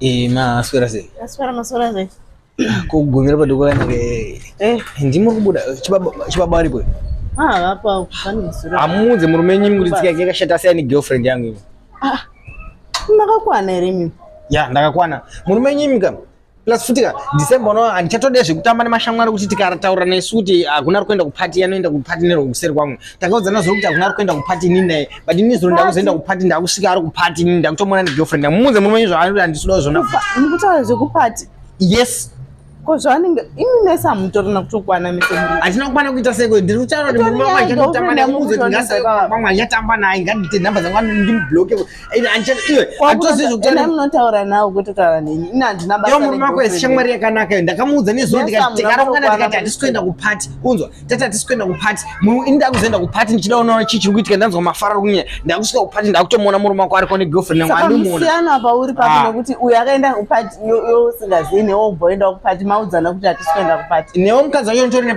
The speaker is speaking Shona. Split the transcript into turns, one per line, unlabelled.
Eh, maswera sei?
Maswera, maswera sei?
Kugumira padoko kanaka. Eh. Ndimi muri kubuda chibaba, chibaba aripo.
Ah, vapa pane musoro.
Amuudze murume nyimi kuti tsika yake yakashata sei ne girlfriend yangu imi.
Ah. Makakwana here imi?
Ya, ndakakwana. Murume nyimi ka. Plus futi ka December uno handichatode zvekutamba nemashamwari kuti tikataura nesu kuti hakuna ari kuenda kuparty, anoenda kuparty nerwekuseri kwangu. Takaudzana zuro kuti hakuna ari kuenda kuparty inini naye. But inini zuro ndakuzoenda kuparty, ndakusvika ari kuparty, inini ndakutomuona negirlfriend yangu. Mumuudze murume wenyu zvaari handisi zvona.
Mukutaura zvekuparty.
Yes.
Ko zvaanenge imi mese hamutorina kutokwana mese muri.
Hatina kukwana kuita seko, ndiri kutaura kuti murume wangu achatotamba naye, muudze kuti ngasangwa achatamba naye, ngandite nhamba dzangu ndimubloke. Iwe hatozivi zvekutaura.
Enda munotaura nawo kwete kutaura neni. Ini handina basa.
Iwe murume wako esi shamwari yakanaka iyo, ndakamuudza nezuro ndikati tikarongana tikati hatisi kuenda kuparty. Unzwa, tati hatisi kuenda kuparty. Ini ndakuzoenda kuparty ndichida kuona chii chiri kuitika, ndanzwa mafaro ari kunyanya. Ndakusvika kuparty ndakutomuona murume wako ariko negirlfriend yangu,
andimuona. Musiyano apa uri papi ah. nekuti uyu akaenda kuparty yo usingazivi newe wobva waenda kuparty, maudzana kuti hatisi kuenda kuparty.
Newe mukadzi wacho unotori.